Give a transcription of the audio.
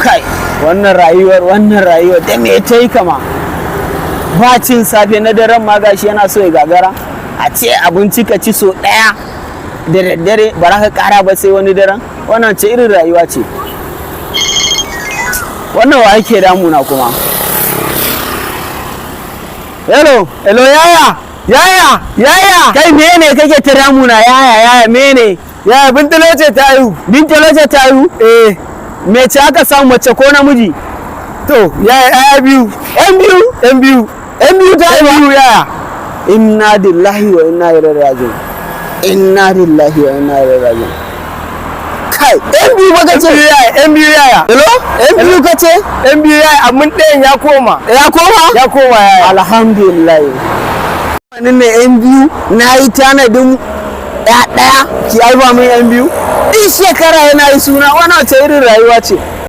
Kai, wannan rayuwar, wannan rayuwar da me ta yi kama? Ba cin safe, na daren ma gashi yana so ya gagara. A ce abinci ka ci so ɗaya da daddare, ba za ka ƙara ba sai wani daren. Wannan ce irin rayuwa ce wannan? Wa yake damuna kuma? Hello? Hello, yaya! Yaya! Yaya! Kai, mene kake ta damuna? Yaya, yaya, mene? Yaya, Bintalo ce ta haihu. Bintalo ce ta haihu? Eh. Me ce aka samu, mace ko namiji? To, yaya, yaya biyu. Yan biyu? Yan biyu. Yan biyu ta Yan haifa? biyu, yaya. Inna lillahi wa inna ilaihi raji'un, inna lillahi wa inna ilaihi raji'un. Kai, yan biyu ba kace? Yan biyu, yaya, yan biyu, yaya. Hello, yan biyu kace? Yan biyu, yaya, amma ɗayan ya koma. Ya koma? Ya koma, yaya. Alhamdulillah. Wani ne yan biyu? Na yi tanadin ya ɗaya, ki haifa min yan biyu. Duk shekara yana yi suna. Wannan wace irin rayuwa ce?